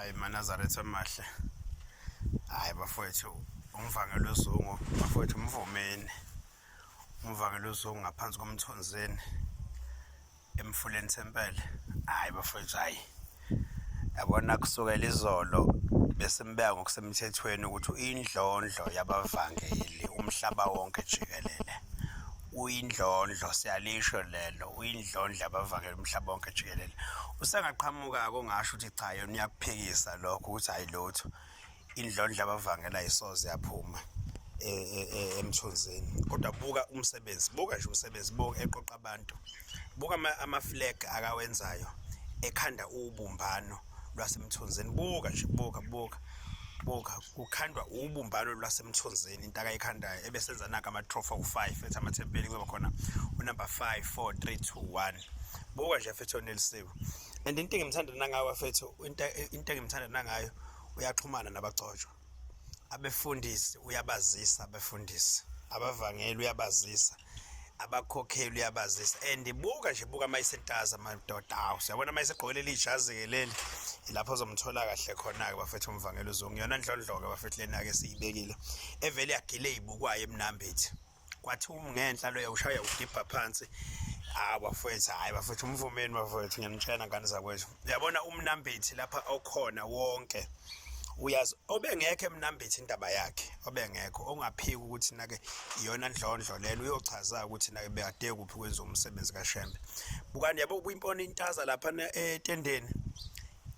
Hayi maNazaretha amahle. Hayi bafowethu umvangeli wezungu bafowethu umvumeni. Umvangeli wezungu ngaphansi komthunzini emfuleni sempela. Hayi bafowethu hayi. Yabona kusukela izolo besimbeka ngokusemthethweni ukuthi uyindlondlo yabavangeli umhlaba wonke jikelele. Uyindlondlo siyalisho lelo uyindlondlo yabavangeli umhlaba wonke jikelele. Usengaqhamuka-ke ongasho ukuthi cha yena uyakuphikisa lokho ukuthi hayi lutho indlondlo abavangela ayisoze yaphuma e, e, e, emthunzini kodwa buka umsebenzi buka nje umsebenzi buka eqoqa abantu buka ama-flag akawenzayo ekhanda ubumbano lwasemthunzini buka nje buka buka buka kukhandwa ubumbano lwasemthunzini into akayikhandayo ebesenza naka ama-trophy awu-five ethi amathempeli kuzoba khona unumber 5 4 3 2 1 buka nje fethu onelisiwe and into engimthanda nangayo bafethu into into engimthanda nangayo uyaxhumana nabagcotshwa abefundisi uyabazisa abefundisi abavangeli uyabazisa abakhokheli uyabazisa and buka nje buka mayisentaza madoda awu siyabona mayisegqoke leli jazi-ke leli ilapho ozomthola kahle khona-ke bafethu umvangeli uzungu yona ndlondlo-ke bafethu lena-ke siyibekile evele yagile ey'bukwayo emnambithi kwathi umngenhla loya ushaya udibha phansi hawu bafowethu hhayi bafowethu umvumeni bafowethu ngiyanitshela ngane zakwethu uyabona umnambithi lapha okhona wonke uyazi obengekho emnambithi indaba yakhe obengekho ongaphiki ukuthi nake iyona ndlondlo lelo uyochaza ukuthi nake bekade kuphi kwenza umsebenzi kaShembe bukani yabo kuyimpona intaza lapha etendeni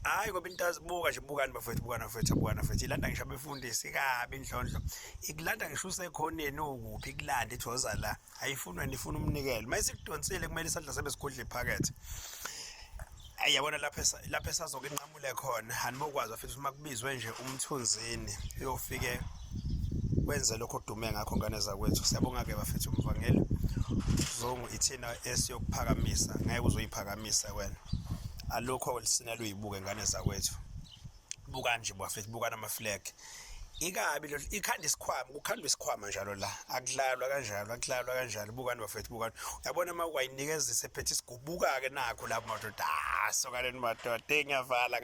hayi ngoba into buka nje bukani bafethu bukani bafethu bukani bafethu ilanda ngisho abefundisi kabi indlondlo ikulanda ngisho usekhoneni ukuphi ikulanda ithi woza la ayifuni wena ifuna umnikelo uma isikudonsile kumele isandla sebe sigudle iphakethe ayi yabona lapho lapho esazoke inqamule khona anibokwazi bafethu uma kubizwe nje umthunzini uyofike wenze lokho odume ngakho ngane zakwethu siyabonga-ke bafethu umvangeli zungu ithina esiyokuphakamisa ngeke uzoyiphakamisa wena alukho olusina luyibuke ngane zakwethu buka nje bafethu buka nama-flag ikabi lo ikhanda isikhwama kukhandwa isikhwama njalo la akudlalwa kanjalo akudlalwa kanjalo bukani bafethu bukani uyabona uma kwayinikeza isephethe isigubuka-ke nakho lapho madoda ah sokaleni madoda ngiyavala.